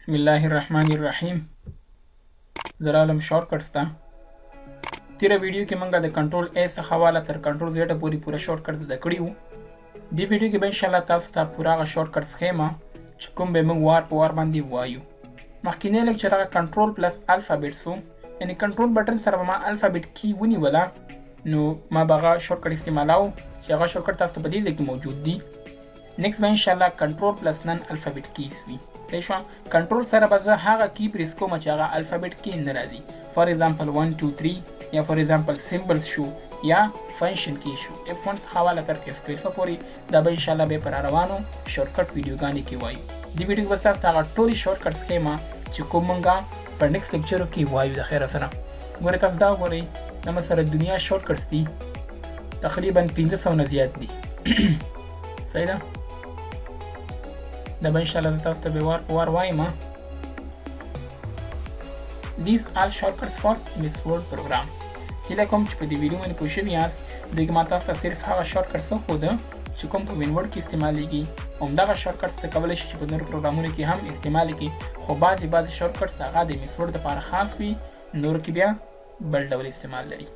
بسم الله الرحمن الرحیم. زه راغلم shortcuts ته. تیره ویډیو کې موږ د control A څخه واله تر control Z پورې پوره shortcuts زده کړي وو. دې ویډیو کې به ان شاء الله تاسو ته پوره هغه shortcuts ښیم چې کوم به موږ وار په وار باندې وایو. مخکینی لیکچر هغه control plus alphabets وو، یعنی control button سره به ما alphabet key ونیوله، نو ما به هغه shortcut استعمالاو چې هغه shortcut تاسو ته په دې ځای کې موجود دي. Next به ان شاء الله control plus non alphabet keys وي. صحیح شو؟ کنټرول سره به زه هغه key press کوم چې هغه alphabet کې نه راځي، for example 1 2 3 یا for example symbols شو یا function key شو، F1 څخه واله تر F12 پورې. دا به ان شاء الله به پر روانو shortcut ویډیوګانې کې وایو. دې ویډیو کې به تاسو ته هغه ټولې shortcuts ښیم چې کوم مونږه په next لیکچرو کې وایو. د خیره سره ګورئ، تاسو دا وګورئ، دا سره دنیا shortcuts دي، تقریبا 500 نه زیات دي. صحیح ده؟ دا به ان شاء الله تاسو ته به وار په وار وایم. These all shortcuts for MS Word program. هیله کوم چې په دې ویډیو باندې پوه شوي یاست. دې کې ما تاسو ته صرف هغه shortcuts وښوده چې کوم په WinWord کې استعمالیږي. همدغه shortcuts ته کولی شي چې په نورو پروګرامونو کې هم استعمال کړي، خو بعضې بعضې shortcuts هغه د MS Word لپاره خاص وي، نورو کې بیا بل ډول استعمال لري.